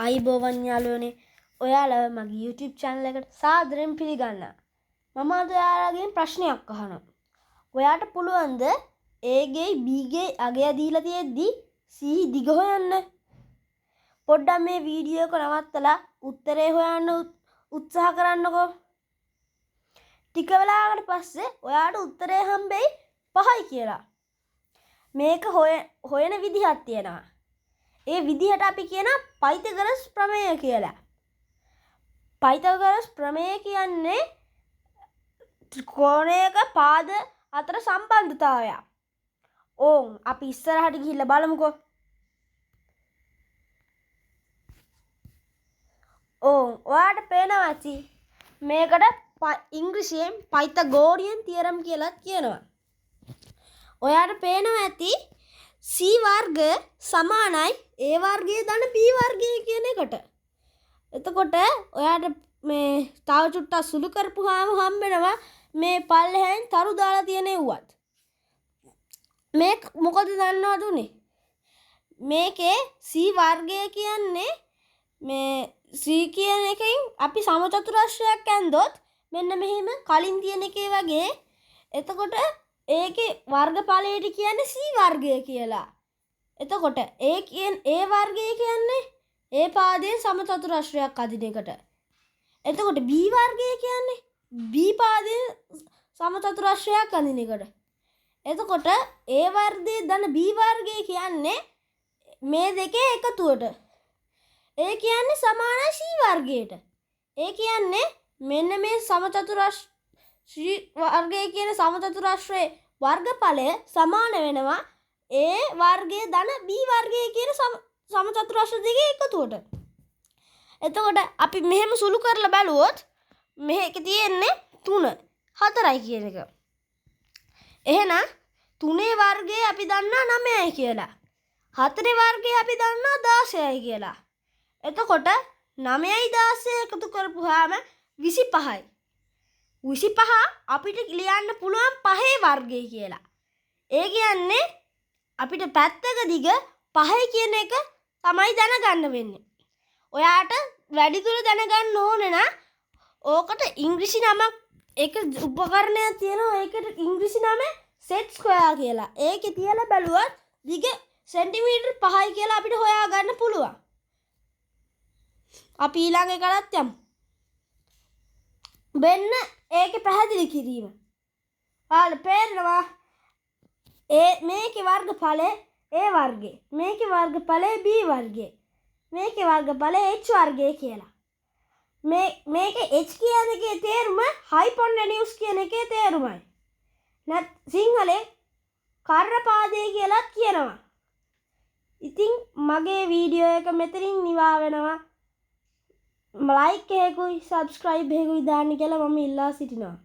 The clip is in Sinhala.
ආයිබෝවන් යාළුවනේ, ඔයාලව මගේ YouTube channel එකට සාදරයෙන් පිළිගන්නවා. මම අද ඔයාලගෙන් ප්‍රශ්නයක් අහනවා. ඔයාට පුළුවන්ද A ගේ B ගේ අගය දීලා තියෙද්දි C දිග හොයන්න? පොඩ්ඩක් මේ වීඩියෝ එක නවත්තලා උත්තරේ හොයන්න උත්සාහ කරන්නකෝ. ටික වෙලාවකට පස්සේ ඔයාට උත්තරේ හම්බෙයි 5යි කියලා. මේක හොයන විදිහක් තියෙනවා. ඒ විදිහට අපි කියනවා පයිතගරස් ප්‍රමේය කියලා. පයිතගරස් ප්‍රමේය කියන්නේ ත්‍රිකෝණයක පාද අතර සම්බන්ධතාවයක්. ඕන් අපි ඉස්සරහට ගිහිල්ලා බලමුකෝ. ඕන් ඔයාට පේනවා ඇති මේකට ඉංග්‍රීසියෙන් පයිතගෝරියන් තියරම් කියලාත් කියනවා. ඔයාට පේනවා ඇති C වර්ග සමානයි A වර්ගය ධන B වර්ගය කියන එකට. එතකොට ඔයාට මේ තව චුට්ටක් සුළු කරපුවාම හම්බෙනවා මේ පල්ලෙහායින් තරු දාලා තියෙන එව්වත්. මේ මොකද දන්නවද උනේ? මේකේ C වර්ගය කියන්නේ මේ C කියන එකෙන් අපි සමචතුරස්‍රයක් ඇන්දොත් මෙන්න මෙහෙම කලින් තියෙන එකේ වගේ. එතකොට ඒකේ වර්ගඵලයට කියන්නේ C වර්ගය කියලා. එතකොට ඒ වර්ගය කියන්නේ ඒ පාදයෙන් සමචතුරස්‍රයක් අදින එකට. එතකොට B වර්ගය කියන්නේ B පාදයෙන් සමචතුරස්‍රයක් අදින එකට. එතකොට A වර්ගය ධන B වර්ගය කියන්නේ මේ දෙකේ එකතුවට. ඒ කියන්නේ සමානයි C වර්ගයට. ඒ කියන්නේ මෙන්න මේ C වර්ගය කියන සමචතුරස්‍රයේ වර්ගඵලය සමාන වෙනවා A වර්ගය ධන B වර්ගය කියන සමචතුරස්‍ර දෙකේ එකතුවට. එතකොට අපි මෙහෙම සුළු කරලා බැලුවොත් මේකේ තියෙන්නේ 3 4යි කියන එක. එහෙනම් 3 වර්ගය අපි දන්නා 9යි කියලා. 4 වර්ගය අපි දන්නා 16යි කියලා. එතකොට 9යි 16 එකතු කරපුවාම 25යි. 25 අපිට ලියන්න පුළුවන් 5 වර්ගය කියලා. ඒ කියන්නේ අපිට පැත්තක දිග 5 කියන එක තමයි දැනගන්න වෙන්නේ. ඔයාට වැඩිදුර දැනගන්න ඕනේ නම් ඕකට ඉංග්‍රීසි නමක් ඒක උපකරණයක් තියෙනවා. ඒකට ඉංග්‍රීසි නම සෙට් ස්ක්වයර් කියලා. ඒකේ තියලා බැලුවත් දිග සෙන්ටිමීටර් 5යි කියලා අපිට හොයාගන්න පුළුවන්. අපි ඊළඟ එකටත් යමු. මෙන්න ඒකේ පැහැදිලි කිරීම. ඔයාලට පේනවා ඒ මේකේ වර්ගඵලය A වර්ගය, මේකේ වර්ගඵලය B වර්ගය, මේකේ වර්ගඵලය H වර්ගය කියලා. මේකේ H කියන එකේ තේරුම හයිපොටෙනියුස් කියන එකේ තේරුමයි. සිංහලෙන් කර්ණපාදය කියලාත් කියනවා. ඉතින් මගේ වීඩියෝ එක මෙතනින් නිවා වෙනවා. ලයික් එකකුයි සබ්ස්ක්‍රයිබ් එකකුයි දාන්න කියලා මම ඉල්ලා සිටිනවා.